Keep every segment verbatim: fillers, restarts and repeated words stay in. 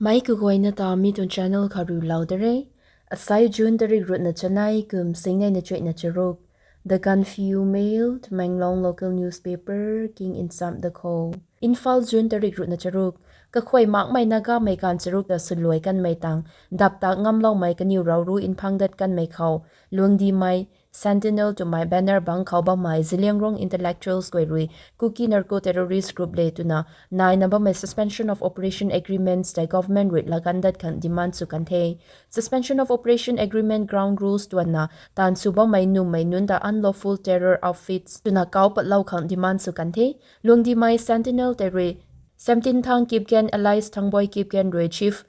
Mei kaguayna ta mi tuang channel khou riulou da re. Asai June tarik ruhna chanei kum singnei na chuihna charuk. The Gaanphiu Mail, Tamenglong local newspaper, king nsam da kho. Imphal, June tarik ruhna charuk. Kakhuay makmei Nagamei gaanv charuk ta swluai kanmei tang dap ta ngamloumei kaniw rauru mphang dat kanmei khou Luangdimei Sentinel twmei banner bangc khou bammei Zeliangrong intellectuals guay rui Kuki narco terrorist group le twna naina bammei Suspension of Operation agreements tei government rui lagan dat khang demand sw kan the. Suspension of Operation agreement ground rules twanna taanv sw bammei nummei nunc ta unlawful terror outfits twna kau patlou khang demand sw kan the. Luangdimei Sentinel tei rui Semtinthang Kipgen alias Thangboi Kipgen rui chief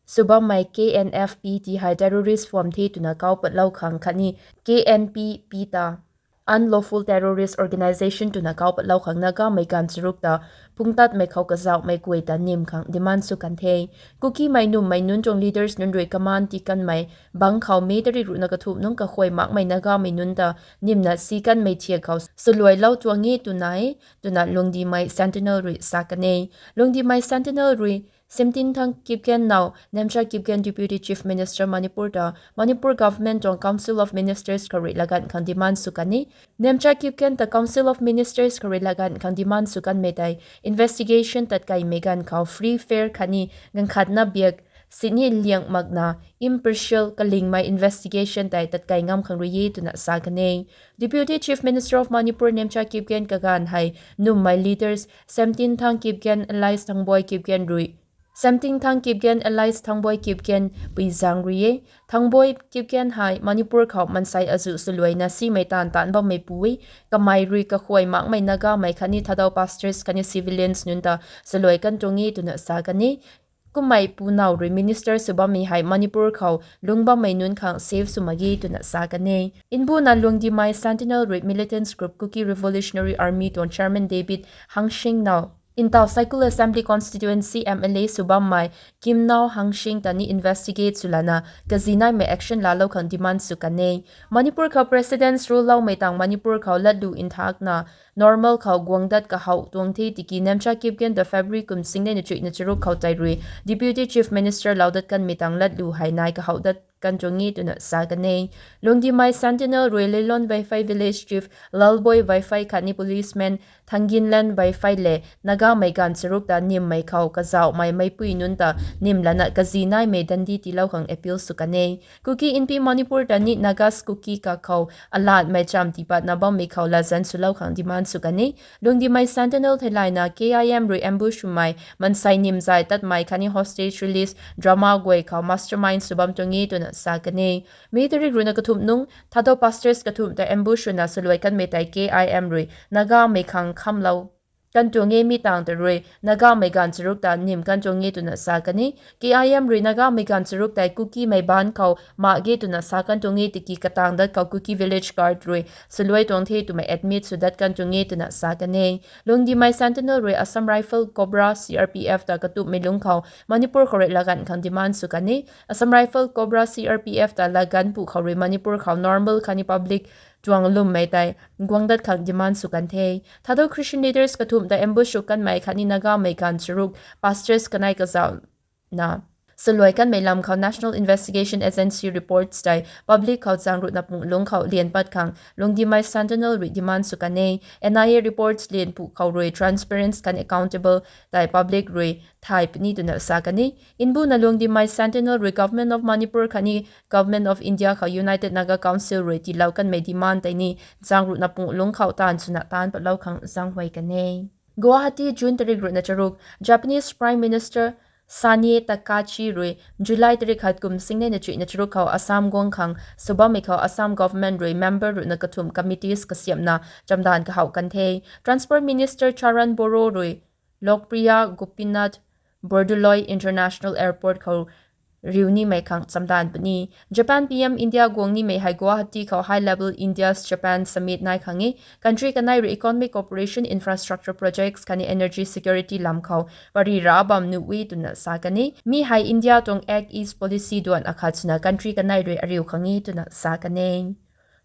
sw bammei K N F P T hei terrorist form the twna kau patlou khang khatni K N P P ta unlawful terrorist organisation twna kau patlou khang Nagamei gaanv charuk ta phungtatmei khou kazauhmei guay ta nim khang demand sw kan the. Kukimei nummei nunc tuang leaders nunc rui command tii kanmei bangc khou May tarik ruhna kathumh nungc kakhuay makmei Nagamei nunc ta nimna si kanmei thiak khou swluailou tuang e twna e twna Luangdimei Sentinel rui sa kan e. Luangdimei Sentinel rui Semtinthang Kipgen now Nemcha Kipgen Deputy Chief Minister Manipur ta Manipur government tuang Council of Ministers khou rui lagan khang demand sw kan e. Nemcha Kipgen ta Council of Ministers khou rui lagan khang demand sw kanmei tei investigation tatkaimei ganv khou free, fair khatni ganv khatna biak sini liang makna impartial kalingmei investigation tei tatkai ngam khang rui e twna sa kan e. Deputy Chief Minister of Manipur Nemcha Kipgen kaganv hei nummei leaders Semtinthang Kipgen alias Thangboi Kipgen rui Semtinthang Kipgen alias Thangboi Kipgen pui zaeng rui e. Thangboi Kipgen hei Manipur khou mansei azuh swluaina simei taanv taanc bammei pu e. Kamei rui kakhuay makmei Nagamei khatni Thadou pastors khatni civilians nunc ta swluai kan tuang e twna sa kan e. Kummei pu now rui minister sw bammei hei Manipur khou lungc bammei nunc khang safe sw mak ge twna sa kan e. Mbuna Luangdimei Sentinel rui militants group Kuki Revolutionary Army tuang chairman David Hangsing now Intao Saikul Assembly Constituency M L A sw bammei Kimnao Hangsing ta ni investigate swlana kazi naimei action laalou khang demand sw kan e. Manipur khou President's Rule loumei tang Manipur khou latlu nthakna normal khou guang dat kahouh tuang the tiki Nemcha Kipgen ta February kum singnei na chuihna charuk khou tei rui Deputy Chief Minister lou dat kanmei tang latlu hei nai kahouh dat kan tuang e twna sa kan e. Luangdimei Sentinel rui Leilon Vaiphei Village Chief Lalboi Vaiphei khatni policeman Thanginlan Vaiphei le Nagamei gaanv charuk ta nimmei khou kazauhmei meicpui nunc ta nim lana kazi naimei dandi tiilou khang appeal sw kan e. Kuki Inpi Manipur ta ni Nagas Kuki kakhou alatmei cham tii patna bammei khou latzan swlou khang demand sw kan e. Luangdimei Sentinel theilayna K I M rui ambush swmei mansei nim zay tatmei khatni hostage release drama guay khou mastermind sw bam tuang e twna sa kan e. May tarik ruhna kathumh nungc Thadou pastors kathumh ta ambush swna swluai kanmei tei K I M rui Nagamei khang khamlou kan tuang e, mi tangv ta rui Nagamei gaanv charuk ta nim kan tuang e twna sa kan e. K I M rui Nagamei gaanv charuk tei Kukimei baanc khou mak ge twna sa kan tuang e tiki katang dat khou Kuki Village Guard rui swluai tuang the twmei admit sw dat kan tuang e twna sa kan e. Luangdimei Sentinel rui Assam Rifle Cobra C R P F ta katupmei lungc khou Manipur khou rui laganv khang demand sw kan e. Assam Rifle Cobra C R P F ta laganv pu khou rui Manipur khou normal khatni public tuang lwmmei tei guang dat khang demand sw kan the. Thadou Christian leaders kathumh ta ambush sw kanmei khatni Nagamei gaanv charuk pastors kanei kazauhna swluai kanmei lam khou National Investigation Agency reports tei public khou zaeng ruhna pung lungc khou lian pat khang Luangdimei Sentinel rui demand sw kan e. N I A reports lian pu khou rui transparent khatni accountable tei public rui thay puni twna sa kan e. Mbuna Luangdimei Sentinel rui Government of Manipur khatni Government of India khou United Naga Council rui tiilou kanmei demand tei ni zaeng ruhna pung lungc khou taanv swna taanc patlou khang zaenghuay kan e. Guwahati, June tarik ruhna charuk. Japanese Prime Minister Sanae Takaichi rui July tarik khat kum singnei na chuihna charuk khou Assam guang khang sw bammei khou Assam government rui member ruhna kathumh committees kasiamhna chamdaanv kahouh kan the. Transport Minister Charan Boro rui Lokpriya Gopinath Bordoloi International Airport khou riu nimei khang chamdaanv puni. Japan P M India guang nimei hei Guwahati khou high level India's Japan summit nai khang e. Country kanei rui economic cooperation, infrastructure projects khatni energy security lam khou pary ra bam nuh e twna sa kan e. Mi hei India tuang Act East policy duan akhat swna country kanei rui ariu khang e twna sa kan e.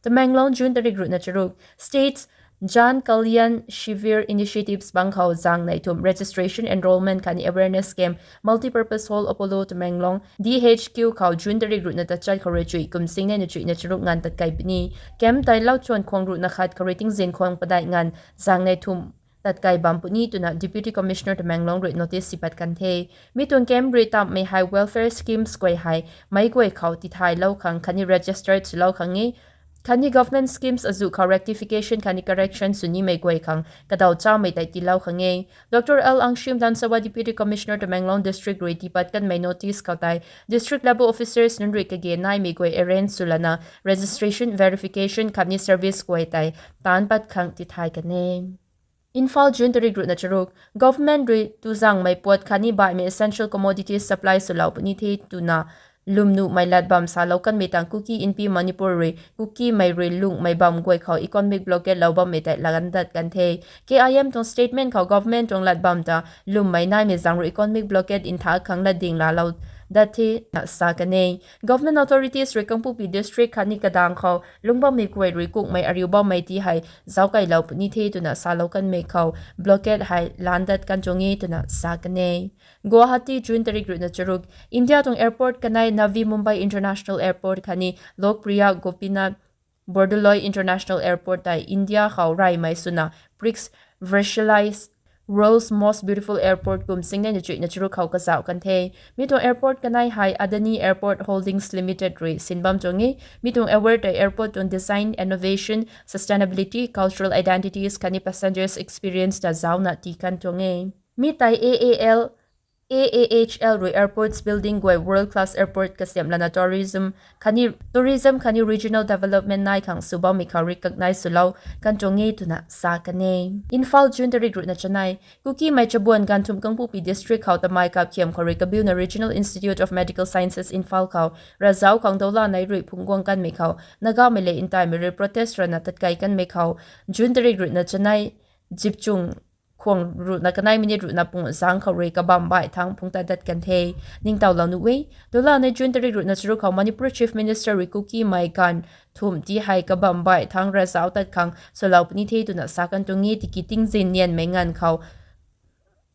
Tamenglong, June tarik ruhna charuk. States Jan Kalyan Shivir initiatives bang khou zaeng nei thumh registration, enrollment khatni awareness camp Multipurpose Hall, Apollo, Tamenglong D H Q khou June tarik ruhna tachat khou rui chui kum singneina chuihna charuk nganv tatkai puni. Camp tei lauchuan khwang ruhna khat khou rui tingzin khwang padeih nganv zaeng nei thumh tatkai bam puni twna Deputy Commissioner Tamenglong rui notice sipat kan the. Mi tuang camp rui tamhmei hei welfare schemes guay hei meic guay khou tithaylou khang khatni registered swlou khang e. Khatni government schemes azuh khou rectification khatni correction sw nimei guay khang kadaw chamei tei tiilou khang e. Doctor L Angshim Danshawa, Deputy Commissioner Tamenglong District rui tiipat kanmei notice khou tei district level officers nunc rui kage naimei guay arrange swlana registration, verification khatni service guay tei taanc pat khang tithay kan e. Imphal, June tarik ruhna charuk. Government rui tuzangmei puat khatni baihmei essential commodities supply swlou puni the twna lwmnuhmei lat bam salou kanmei tang Kuki Inpi Manipur rui Kukimei rui lunghmei bam guay khou economic blockade lou bammei tei laganv dat kan the. K I M tuang statement khou government tuang lat bam ta lwmmei naimei zaeng rui economic blockade ntha khang latding laalou dat the na sa kan e. Government authorities rui Kangpokpi District khatni kadaeng khou lungc bammei guay rui kukmei ariu bammei ti hei zauckailou puni the twna salou kanmei khou blockade hei laanc dat kan tuang e twna sa kan e. Guwahati, June tarik ruhna charuk. India tuang airport kanei Navi Mumbai International Airport khatni Lokpriya Gopinath Bordoloi International Airport tei India khou reymei swna prix Versailles, World's Most Beautiful Airport kum singneina chuihna charuk khou kazauh kan the. Mi tuang airport kanei hei Adani Airport Holdings Limited rui sin bam tuang e. Mi tuang award tei airport tuang design, innovation, sustainability, cultural identities khatni passengers experience ta zaucna tii kan tuang e. Mi tei A A L, A A H L rui airports building guay world class airport kasiamh lana tourism khatni regional development nai khang sw bammei khou recognize swlou kan tuang e twna sa kan e. Imphal, June tarik ruhna chanei. Kukimei chabuan ganv thumh Kangpokpi District khou tamei kapkhiam khou rui kabiuna Regional Institute of Medical Sciences Imphal khou ravzauc khang dowla nei rui phungc guang kanmei khou Nagamei le ntaimei rui protest rana tatkai kanmei khou June tarik ruhna chanei zipchung khwang ruhna kanei minute ruhna pung zaeng khou rui kabamv baih thangc phungc tat dat kan the. Ningtowlou nuh e. Dowla nei June tarik ruhna charuk khou Manipur Chief Minister rui Kukimei ganv thumh ti hei kabamv baih thangc ravzauc tat khang swlou puni the twna sa kan tuang e. Tiki tingzin nianmei nganv khou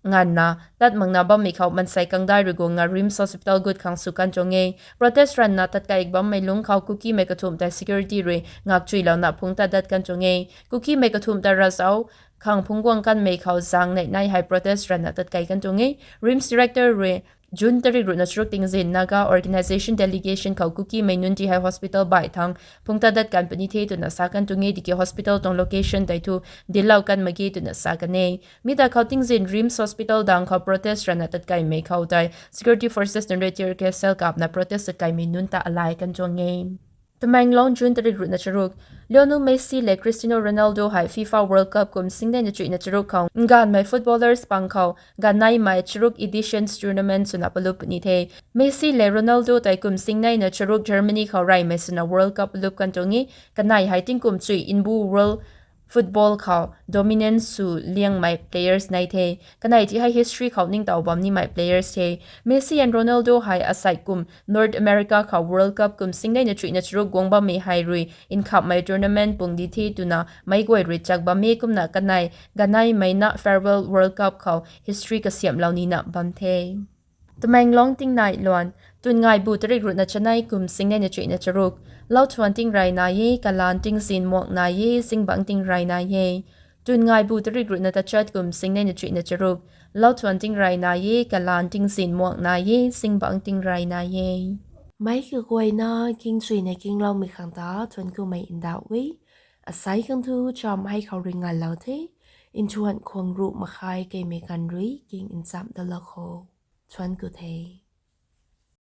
nganvna tat makna bammei khou mansei kangdai rui guangna RIMS Hospital gut khang sw kan tuang e. Protest rana tatkai bammei lungc khou Kukimei kathumh tei security rui ngakchuilouna phungc tat dat kan tuang e. Kukimei kathumh ta ravzauc khang phungc guang kanmei khou zaeng nei nei hei protest rana tatkai kan tuang e. RIMS director rui June tarik ruhna charuk tingzin Naga organisation delegation khou Kukimei nunc ti hei hospital baih thangc phungc tat dat kan puni the twna sa kan tuang e. Tiki hospital tuang location tei thu dinclou kan mak ge twna sa kan e. Mi ta khou tingzin RIMS Hospital dang khou protest rana tatkaimei khou tei security forces nunc rui tear gas shell kapna protest tatkaimei nunc ta alai kan tuang e. Tamenglong, June tarik ruhna charuk. Lionel Messi le Cristiano Ronaldo hei FIFA World Cup kum singneina chuihna charuk khou nganvmei footballers pang khou ganeimei charuk editions tournament swna palup puni the. Messi le Ronaldo tei kum singneina charuk Germany khou reymei swna World Cup palup kan tuang e. Kanei hei tingkum chuih mbu world football khou dominance sw liangmei players nei the. Kanei ti hei history khou ningtow bam nimei players the. Messi and Ronaldo hei asei kum North America khou World Cup kum singneina chuihna charuk guang bammei hei rui nkhapmei tournament pung di the twna meic guay rui chak bam e. Kumna kanei ganeimei na farewell World Cup khou history kasiamhlou nina bam the. Tamenglong tingnai luan. Twn ngaibu tarik ruhna chanei kum singneina chuihna charuk. Lauthuan tingrey nai e, kalaan tingzin muak nai e, zingbangc tingrey nai e. Twn ngaibu tarik ruhna tachat kum singneina chuihna charuk. Lauthuan tingrey nai e, kalaan tingzin muak nai e, zingbangc tingrey nai e. Meic kaguayna kingchuina kingloumei khang ta thuanc kumei ndauh e. Asei khang thu cham hei khou rui nganlou the. Nthuan khwang ruh makhai keimei ganv rui king nchamh dalou kho. Thuanc ku the.